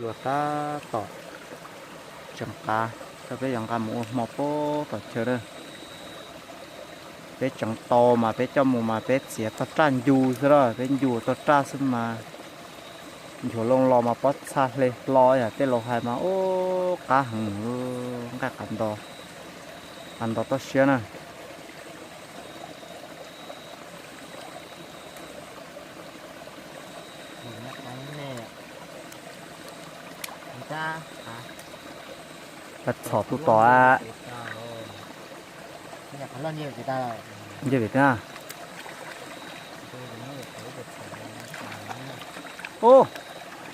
Luag tab tom tseem qav, tau peb yuav nqa mus ua hmo pab tom chaw na. Peb tseem tau mas peb coj mus mas peb txiav tog raj ncu xwb lawm, peb ncu tog raj xwb mas nchuav loo los mas pob txha hle hlo yam tej laus hais mas ub qab heev, nqaij qav nto, qav nto toj siab na. Txhom tus tom a. Nce pem teb na. Ub,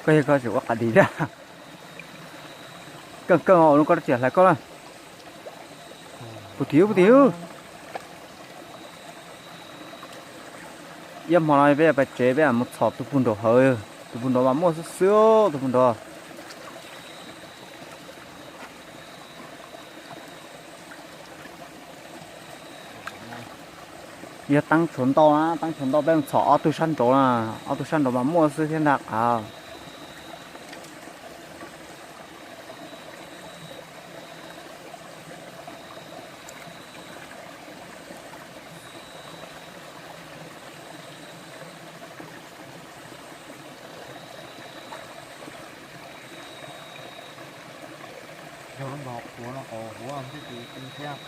koj yog koj tseem ua qab di thiab. Keej keej ua lub koj tias hlais koj na. Puag tim, puag tim. Ib hmo no peb pais tsev peb mus txhom tus puag nraum hawv, tus puag nraum mas muaj xwb xwb tus puag nraum. Yog teeb tshuav ntau na, teeb tshuav ntau peb txhom ob tug sab nraud na, ob tug sab nraud mas muaj xwb thiab ntag qav. Yog lub npog qhuav no qhov huav thiab ces tu thiab.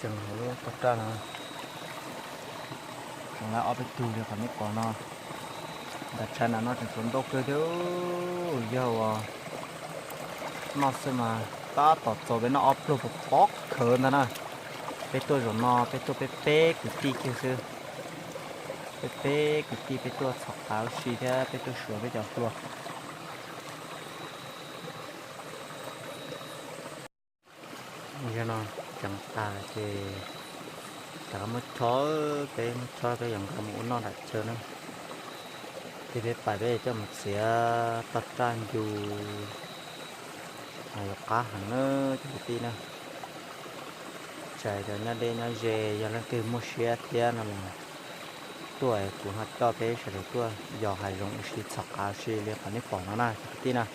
Tseem hauv lub tog raj no, tseem lab ob peb tug li qhov nej pom no. Ntas tshais nram no tseem tshuav ntau kawg thiab, yog uas noj xwb mas tab tom txaus peb noj ob pluag pov khawv ntag na. Peb tuaj zaum no peb tuaj peb peb kwv tij kiag xwb. Peb peb kwv tij peb tuaj txhom qav ua si thiab peb tuaj suav peb cov hluas. Yog no tseem tas ces rov qab muab chob, peb muab chob peb yuav nqa mus ua noj nram chaw na. Ces peb pais peb coj mus txiav tog raj ncu, yuav qab heev na cov kwv tij na. Txawm cov nyob deb nyob ze yog leej twg muaj siab thiab no los tuaj kuv ho coj peb sawv daws tuaj yos hav zoov ua si txhom qav ua si li qhov nej pom no na cov kwv tij na.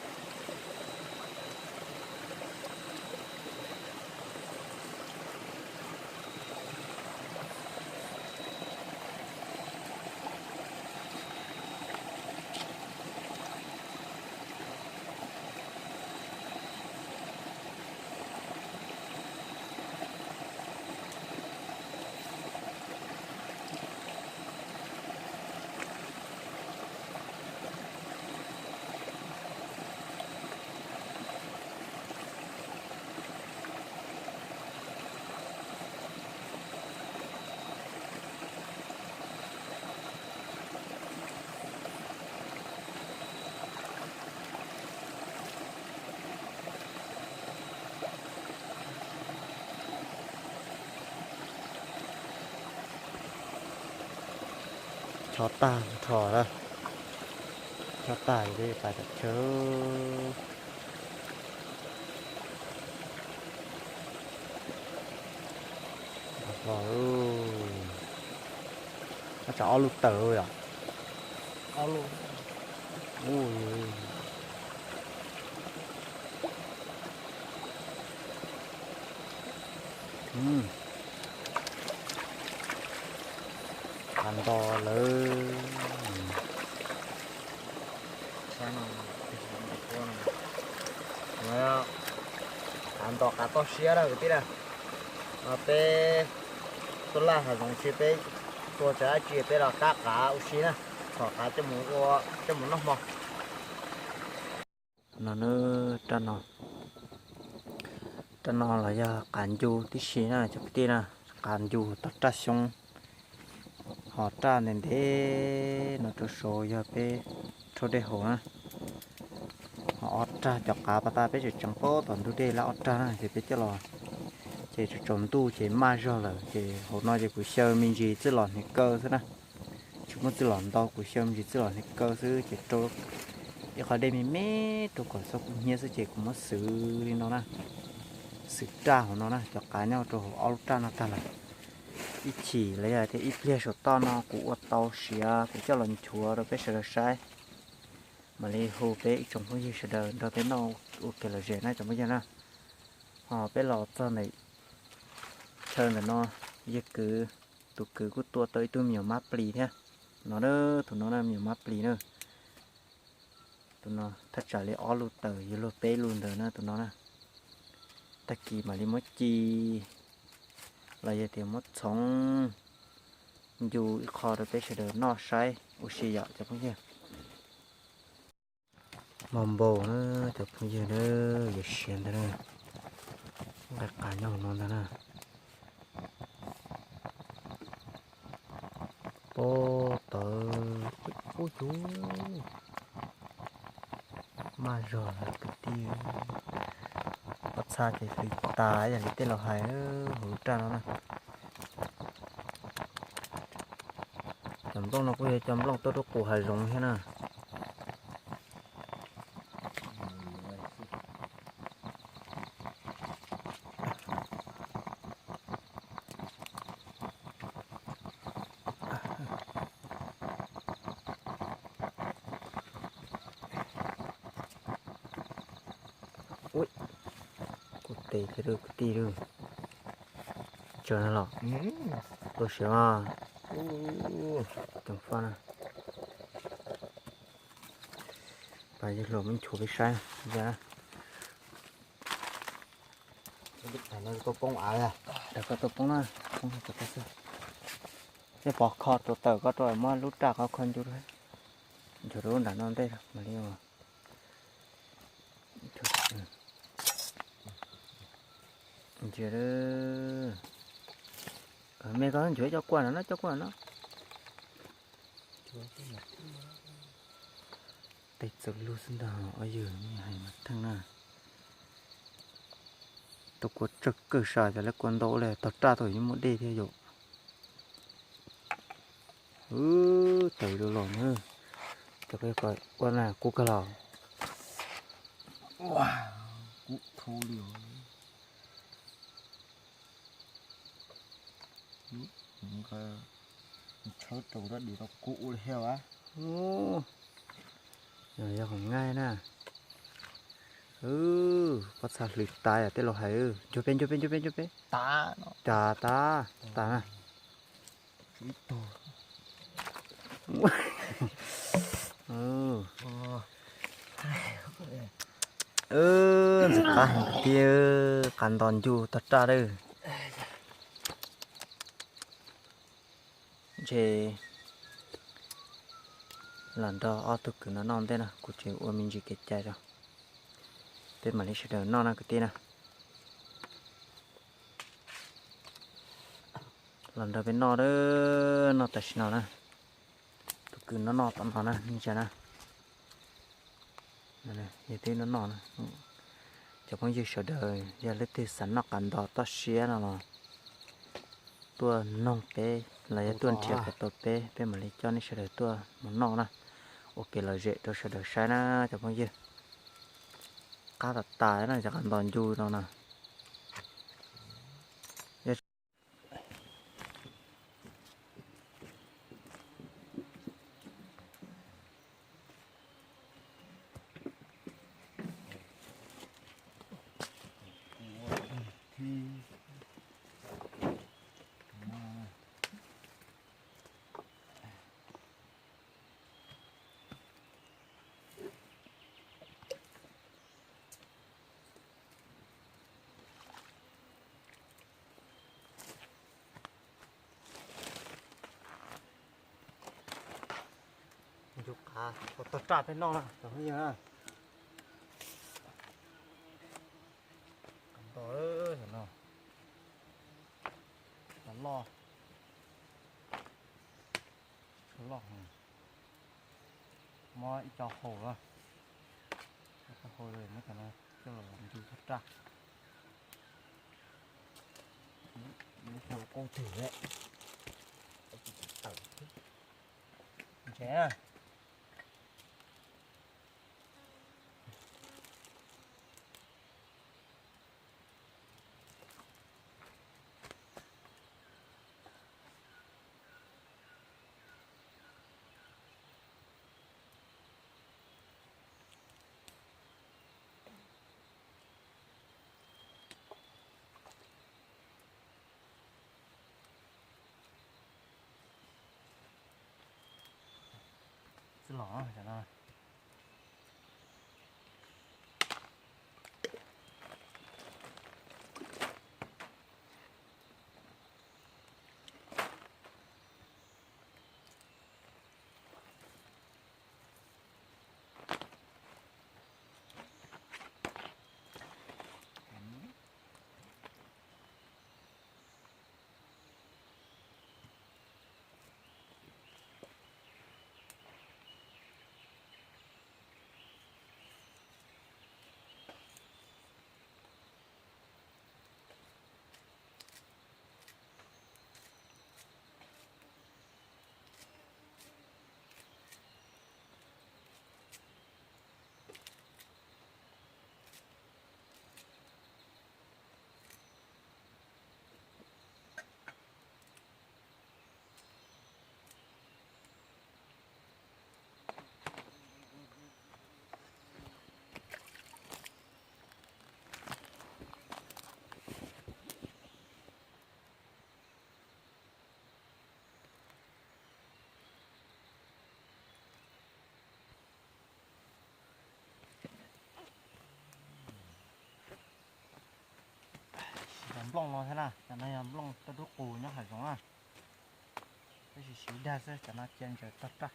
Chob tag nrho lawm, chob tag peb pais tom chaw. Hlo, tsam ob lub tawm yom. Qav nto lawm. Qav nto qav toj siab na kwv tij na. Peb tuaj laj hav zoov tsis peb tuag tsam dab tsi peb los qab qav ua si na, txhom qav coj mus ua coj mus noj hmo. No, raj no los yog qav ncu tib si na cov kwv tij na, qav ncu tog raj xyoob. Ho raj ntev ntev no rau saud yog peb rhaub dej haus na. Ho ob rag cov qav pas tas peb tseem tseev paub tom ntug dej lab ob rag na ces peb coj los ces tsaus ntuj ces maj zog lawm ces hauv no ces kuv xyaw me ntsis txwj los hniav kaw xwb na. Tsis muaj txwj los ntau kuv xyaw me ntsis txwj los hniav kaw xwb ces rau ib qho dej me me rau kom txhob kub hnyiab xwb ces kuv muab xwb li no na. Xwm raj hauv no na, cov qav nyob rau hauv ob lub raj no tag lawm. Ib chim los yog tias ib pliag saum toj no kuv ua tau siav kuv coj los nchuav rau peb sawv daws saib. Mam li hu peb ib tsoom phooj ywg sawv daws nrog peb noj ua kev lom zem na cov phooj ywg na. Ho peb los txog ntawm chaw ntawm no, yawg kwv, tus kwv kuj tua tau ib tug me nyuam mab plis thiab. No, tus no na, me nyuam mab plis na. Tus no thaj tsam li ob lub tawm yuav luag peb lub ntawd na tus no na. Tag kis mam li muab ci los yog tias muab txhoov ncu ib qho rau peb sawv daws noj saib ua si yom cov phooj ywg. Mos npaum na cov phooj ywg na, yuav siav ntag na. Nqaij qav nyob hauv no ntag na. Pob tawv, ub cuv, maj zog lawm kwv tij. Pob txha ces hlwv tas ib yam li tej laus hais hauv lub raj no na. Cov nplooj no kuj yog cov nplooj tuaj rau qus hav zoov thiab na. Ui, kuv tes thiab kwv tij, tsawg no los, tua siav mas, ceev faj na. Pas yawg hluas muab nchuav peb saib na. Dag koj tuaj poob na, poob rau koj xwb. Yog pov kho rau tawm koj rau muab lub raj qhov kho ncu rau, nchuav rau lub nram no ntej mam li. Ntsia, me koj nchuav cov kuaj no na, cov kuaj no. Tej txawm lug xwb ntag, ob yawg hais mas theej na. Tus kuaj tsawg kawg, xav cov lawv kuaj ntau li tog raj tau yeej muaj dej thiab yom. Tawm rau los na, cov ua na kub kawg los. Kub thu li. Tshawb rau rab dis rau kub ua li thiab a. Yog qhov nqaij na. Pob txha hlwv tas yam tej laus hais. Ncuav peb, ncuav peb, ncuav peb, ncuav peb. Cas tas, tas na. Ntxim qab heev kwv tij, qav ntos ncu tog raj lawm. Ntshe los nrog ob tug kwv no noj ntej no, kuv tseem ua me ntsis kev cai tso, peb mam li sawv daws noj na kwv tij na. Los nrog peb noj, noj tam sim no na. Tus kwv no noj tom no na, nej ntsia na. Yog twb noj noj na. Cov phooj ywg sawv daws yog leej twg xav noj qav ntos toj siab no los tuaj noog peb los yog tuaj nrhiav kom tau peb, peb mam li coj nej sawv daws tuaj mus noj na. Ua kev lom zem rau sawv daws saib na cov phooj ywg. Qab tas tas na, cov qav ntos ncu no na. Ncu qav tog raj peb noj na cov phooj ywg na. Qav ntos no, qav loj, tshuav loj, muab ib co haus na, ib co haus muab cov no coj los ncu tog raj. Qub twg, ntsia. Los cov no. Siv cov nplooj no thiab na, cov no yog nplooj roj dub qus nyob hav zoov na. Tab sis siv dag xwb, cov no cia ntsaws tog raj.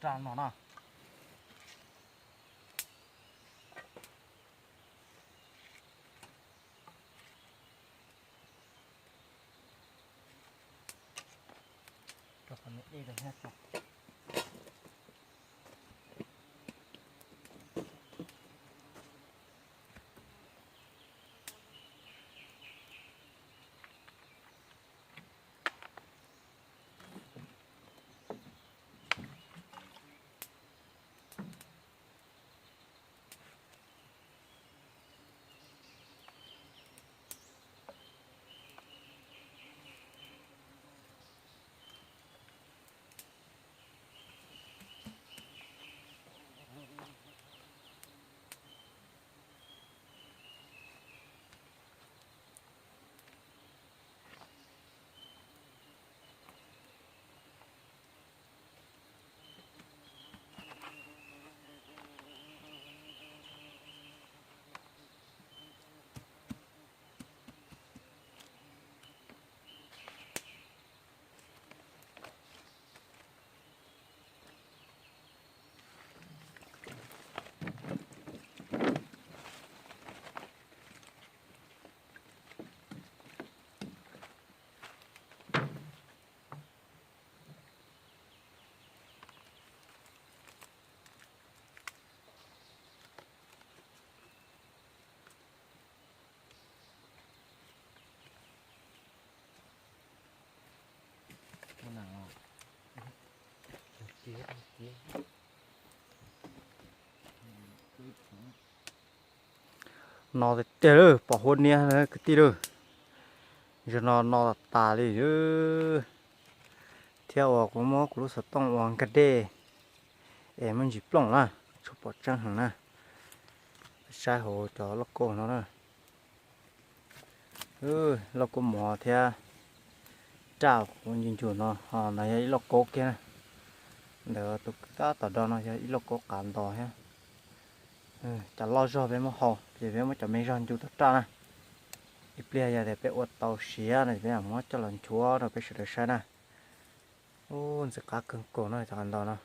Raj no na. No tiag tiag lawm, pom huab niab kwv tij lawm. Zaum no no tas tas li. Thiab uas kuv muab kuv lub xov tooj ua nkag dej es muaj ntsis plooj na, tsuas pom tseeb heev na. Saib hauv cov lauj kaub no na. Lauj kaub mov thiab raj kuv ncu ncu no, ho no yog ib lauj kaub kiag na. Ntawd tus tab tom do no yog ib lauj kaub qav nto thiab. Cov loj zog peb muab hau, ces peb muab cov me zog ncu tau raj na. Ib pliag yog tias peb ua tau siav no peb muab coj los nchuav rau peb sawv daws saib na. Ub, ntxim qab kawg nkaus no cov qav nto no.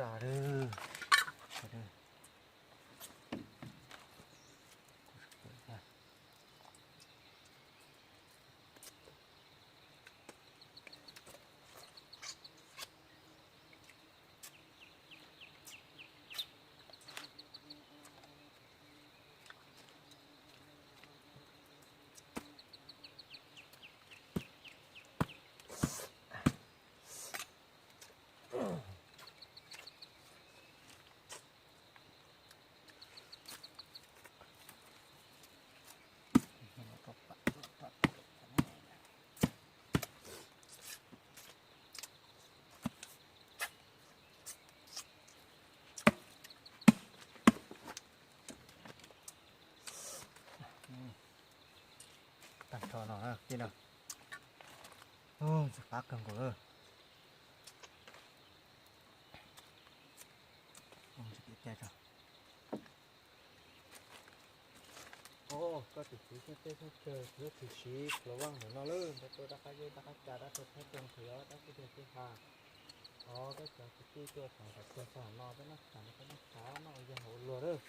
tas lawm. Tag nrho no na kwv tij na. Ntxim qab kawg nkaus lawm. Koj tus txiv xyoob teb xyoob chaw yuav tshwm sim hluas vaj ntawm no lawm, nrog tuaj dab qab yeb dab qab ca dab tuaj thaib tuaj nrhiav dab tsi tiag tsis has. Os, peb cov kwv tij tuaj txog nram tuag txog no peb noj tshais no peb noj tshais noj yog hauv luag lawm.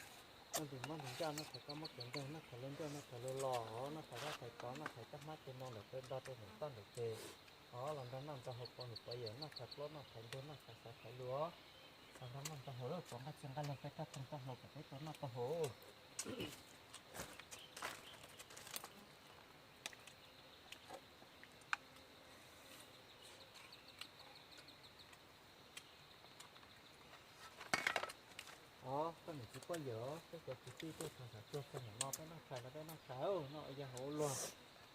Noj ntim mob ntim ntsaj noj tshais kab mob kev nkeeg noj tshais luag ncauj noj tshais luag los noj tshais dab tshais tsov noj tshais caj hmab ceg ntoo ntawm peb nrog rau ntawm toj ntawm pem. Os, los nrog noj nrog haus pov hwm pov yawm noj tshais plaub noj tshais ntug noj tshais xav tshais lus os. Los nrog noj nrog haus lawm pov nqaij txiag nqaij laug peb toj tog toj hlau kom peb tau noj tau haus. Os, koj niam txiv poj yawm, peb cov kwv tij tuaj txog nram tuag txog nram no peb noj tshais los peb noj tshais noj yog hauv luag.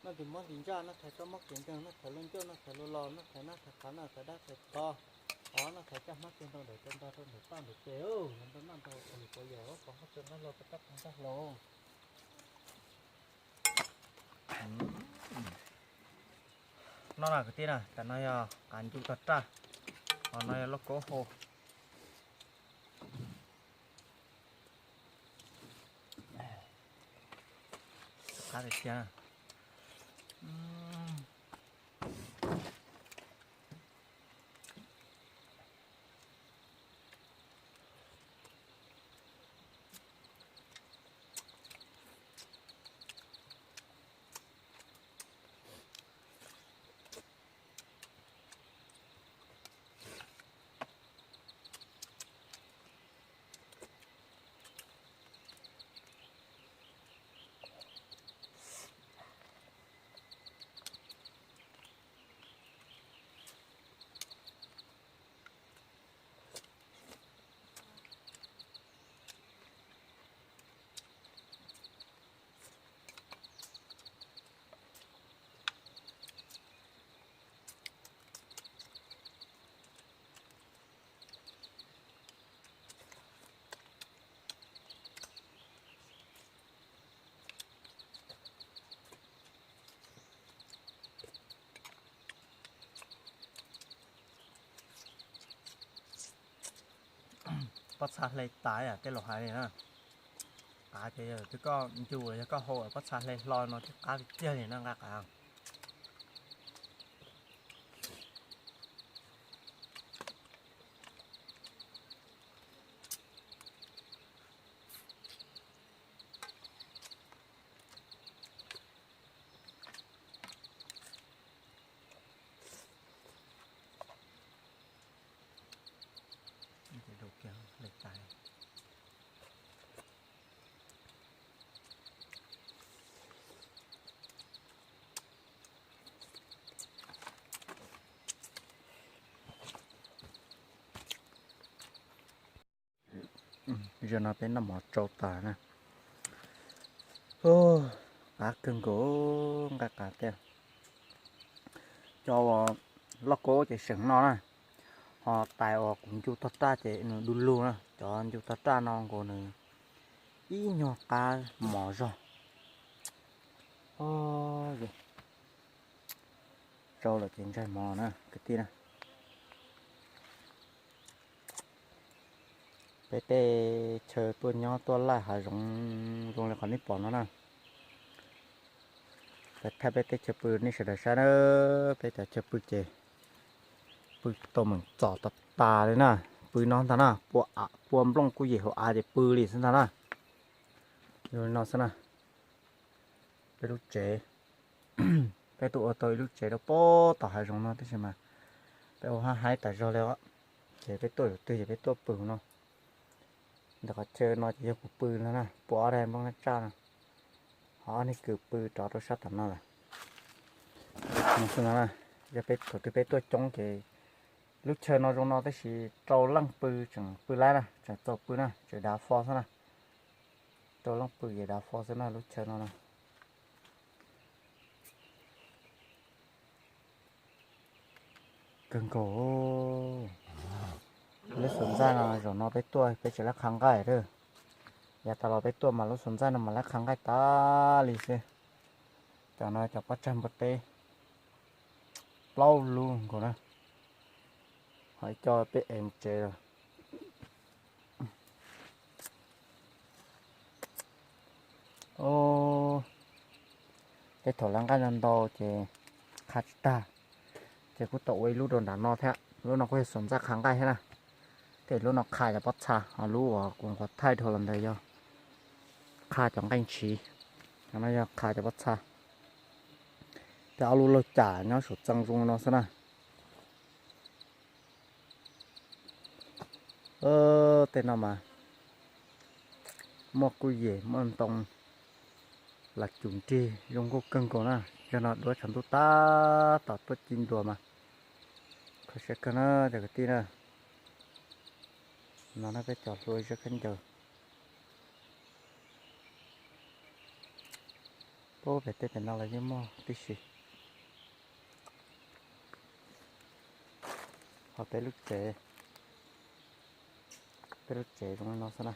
Noj ntim mob ntim ntsaj noj tshais kab mob kev nkeeg noj tshais luag ncauj noj tshais luag los noj tshais nab tshais qav noj tshais dab tshais tsov. Os, noj tshais caj hmab ceg ntoo ntawm peb nrog rau ntawm toj ntawm pem, los nrog noj nrog haus pov hwm pov yawm pov nqaij txiag nqaij laug peb toj tog toj hlau. No na kwv tij na, tam no yog qav ncu tog raj, ho no yog lauj kaub hau. Qab tiag tiag. Pob txha hle tas yam tej laus hais li na. Qav ces yog twb koj ncu yog koj hau pob txha hle hlo no thiaj qab tiag tiag li na nqaij qav. Zaum no peb noj mov tsau tas na. Qab kawg nkaus nqaij qav tiag. Cov uas lauj kaub ces seem no na, ho tais uas kuv ncu tog raj ces nws du lug na, cov ncu tog raj no nkaus nws ib nyuag qab mos zog. Tsau lawm ces ntsaig mov na kwv tij na. Peb tej chaw tuaj nyob tuaj laij hav zoov zoo li qhov nej pom no na. Peb thaij peb tej chaw pw nej sawv daws saib na, peb cov chaw pw ces pw tau meem txom tas tas li na. pw no ntag na, pua nplooj kuj yem hauv av ces pw li xwb ntag na. Zoo li no xwb na. Peb lub tsev, peb tuaj ua tau ib lub tsev rau pem tom hav zoov no tab sis mas peb ua hab haib tas zog li os. Ces peb tuaj zaum twg ces peb tuaj pw no. Ntawm qhov chaw no ces yog kuv pw no na, pua ob daim nplooj nab tsaj no. Ho ob niag kws pw rov rau sab tom no lawm. Yog peb thaum twg peb tuaj coob ces lub chaw no zoo no tab sis rau leej pw tseem pw laib na, tseem txaus pw na, tseem dav fo xwb na. Rau leej pw ces dav fo xwb na lub chaw no na. Kawg nkaus. Lub xus ntxaij no zaum no peb tuaj peb tsis lab qha nqaij lawm. Yav tas los peb tuaj mas lub xus ntxaij no mas lab qha nqaij tas li xwb. Cov no cov pob tsag npua teb plaub lub nkaus na. Ho ib co peb ev mus tsev lawm. Tej thaum lab nqaij ntau ntau ces qha tsis tag, ces kuj tau ua ib lub rau nram no thiab. Lub no kuj yog xus ntxaij qha nqaij thiab na. Tej lub no qha cov pob txha, ho lub uas kuv nqhuav thaij dhau los ntawd yog qha cov nqaij ntshiv, no yog qha cov pob txha. Tej ob lub laug cas nyob saum txee zoo no xwb na. Tej no mas muaj kuj yem muaj ntoo, los cum nrig zoo nkauj kawg nkaus na. Yog no duab tshav ntuj tab tom tuaj ci ntua mas kho siab kawg na cov kwv tij na. No na peb cov hlua zeb khaub ncaws. Pub pem tej pem no los yeej muaj tib si. Ho peb lub tsev, peb lub tsev zoo li no xwb na.